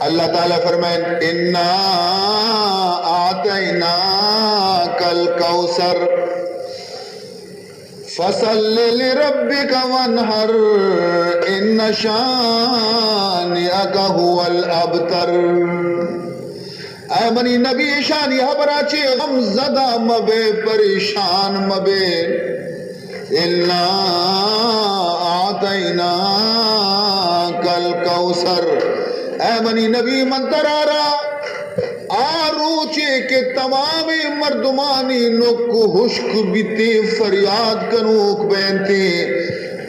اللہ تعالی فرمائن، انا اعطیناک الکوثر فصل لربک وانحر ان شانئک هو الابتر۔ اے منی نبی، اشانی ہبرا چے غم زدہ مبے، پریشان مبے۔ انا اعطیناک الکوثر۔ اے منی نبی، من ترارا آ روچے کہ تمامیں مردمانی نک ہشک بیتیں، فریاد کنوک بینتیں،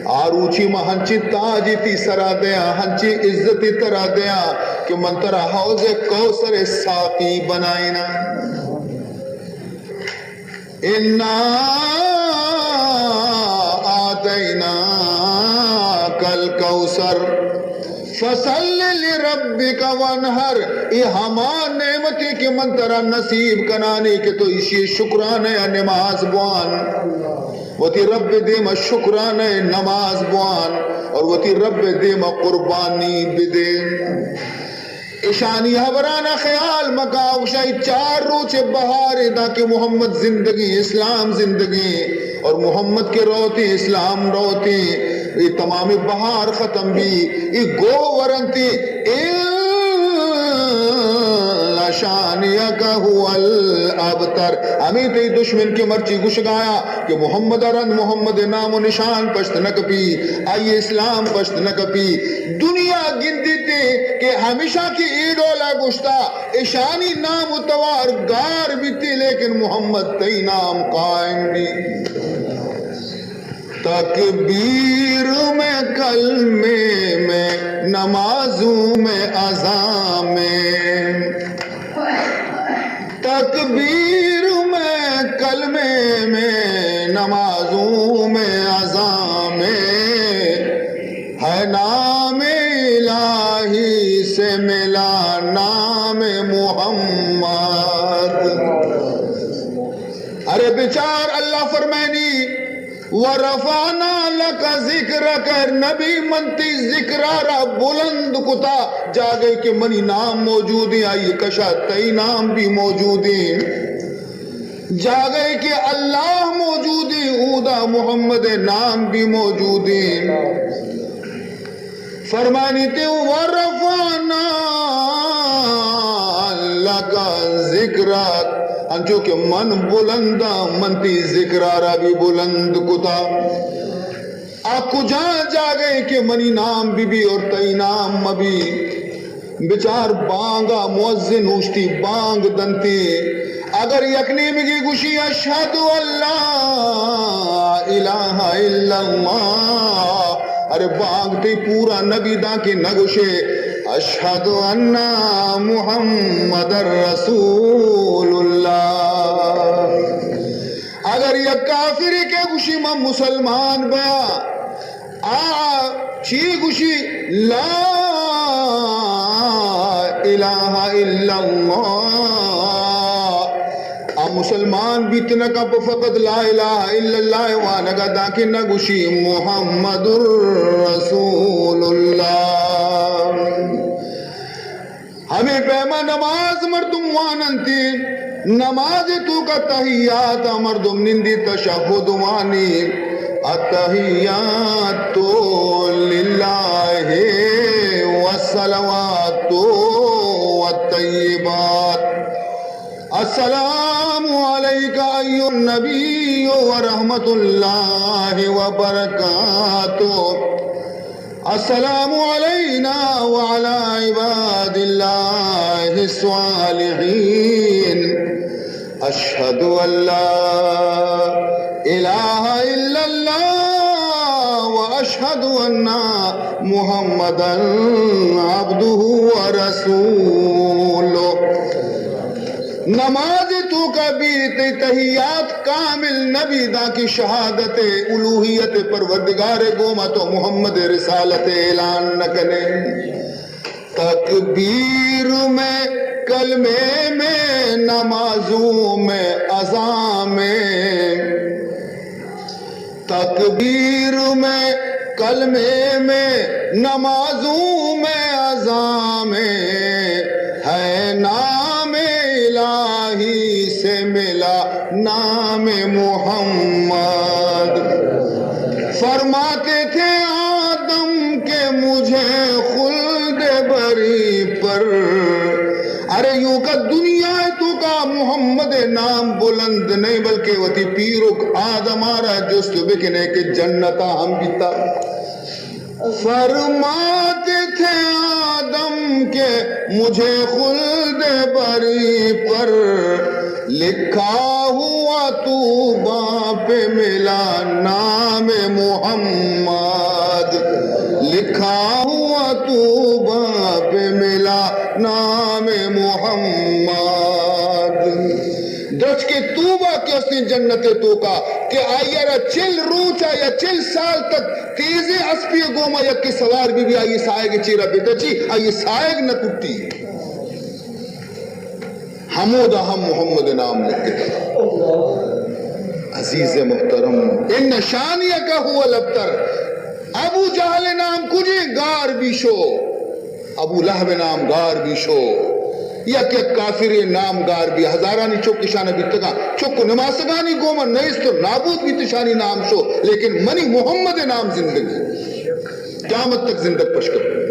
آ روچی ما ہنچیں تاجے تئی سرا دیاں، ہنچیں عزتے ترا دیاں کہ من ترا حوض کوثر ساقی بنائیناں۔ انا اعطیناک الکوثر فصل لربک وانحر۔ اے ہما نعمتے کہ من ترا نصیب کنانی کہ تو ایشی شکرانہ نماز بوان، وتی رب دیما شکرانہ نماز بوان اور وتی رب دیما قربانی بدے۔ اشانی ہبرانا خیال مکا، گوشائی چار روچ بہارے، داں کہ محمد زندگیں، اسلام زندگیں، اور محمد کہ روتیں، اسلام روتیں، اے تمام بہار ختم بی، اے گوہ ورنتیں، ان شانئک هو الابتر۔ ہمیں تئی دشمن کہ مرچی گشگایا کہ محمد ء رند محمد ء نام و نشان پشت نہ کپی، آئی اسلام پشت نہ کپی۔ دنیا گندیتے کہ ہمیشہ کہ اے ڈولا گشتا، اشانی نام و توار گار بیتے، لیکن محمد تئی نام قائم بی۔ تکبیر میں، کلمے میں، نمازوں میں، اذان میں۔ تکبیر میں، کلمے میں، نمازوں میں، اذان میں، ہے نام الٰہی سے ملا نام محمد۔ ارے بچار، اللہ فرمائنی، ورفعنا لک ذکرک، نبی، من تئی ذکرا را بلند کتا، جاگہے کہ منی نام موجودیں، آئی کشا تئی نام بھی موجودیں، جاگہے کہ اللہ موجودیں، اودا محمد نام بھی موجودیں۔ فرمانی تے، ورفعنا لک ذکرک، انچو کہ من بلنداں، من تئی ذکرا را بھی بلند کتا۔ آ کجا جاگہے کہ منی نام بی بی اور تئی نام مبی؟ بچار، بانگا مؤذن اوشتی بانگ دنتی۔ اگر یک نیمگی گوشی، اشہد ان لا الہ الا اللہ، ارے بانگ تئی پورا نبی داں کہ نگوشے، اشہد ان محمد رسول اللہ۔ اگر یک کافرے کہ گوشی، من مسلمان با، آ چی گوشی؟ لا الہ الا اللہ۔ آ مسلمان بیت نہ کپ، فقط لا الہ الا اللہ وانگا داں کہ نہ گوشی محمد رسول اللہ۔ ہمے پیما نماز مردم واننتی، نماز توکا تحیات مردم نندی، تشہد وانی، التحیات للہ والصلوات والطیبات۔ السلام علیک ایھا النبی ورحمۃ اللہ وبرکاتہ۔ السلام علینا وعلی عباد اللہ الصالحین۔ اشہد ان لا الہ الا اللہ و اشہد ان محمدا عبدہ و رسولہ۔ نماز توکا بیت تحیات کامل نبی، داں کہ شہادت الوہیت پروردگار گوما تو محمد رسالت اعلان نہ کنے۔ تکبیر میں، کلمے میں، نمازوں میں، اذان میں۔ تکبیر میں، کلمے میں، نمازوں میں، اذان میں۔ محمد۔ فرماتے تھے آدم کہ مجھے خلد بری پر۔ ارے ایوکا دنیا ءِ توکا محمد ءِ نام بلند نہ اِنت، بلکہ وتی پیرک آدم ءَ را جست بکنے کہ جنت ءَ ہم بیتا۔ فرماتے تھے آدم کہ مجھے خلد بری پر، لکھا ہوا طوبیٰ پہ ملا نام محمد، لکھا ہوا طوبیٰ پہ ملا نام محمد۔ درچکے طوبیٰ کہ استیں جنت ءِ توکا کہ آئی ءَ را چل روچ ءَ یا چل سال تک تیزیں اسپے ءِ گوما یکے سوار بہ بی، آئی ءِ ساہگ ءِ چیرا بہ تچی، آئی ءِ ساہگ نہ کٹی۔ ہمودا ہم محمد ءِ نام لکھتا۔ عزیز محترم، ان شانئک هو الابتر۔ ابو جہل ءِ نام کجیں؟ گار بی شو۔ ابو لہب ءِ نام گار بی شو۔ یک یک کافرے ءِ نام گار بی، ہزارانی چک اشانا بیتگاں، چک و نماسگانی گوما نیست و نابود بیت اشانی نام شو، لیکن منی محمد ءِ نام زندگی، قیامت تک زندگ پشکپ۔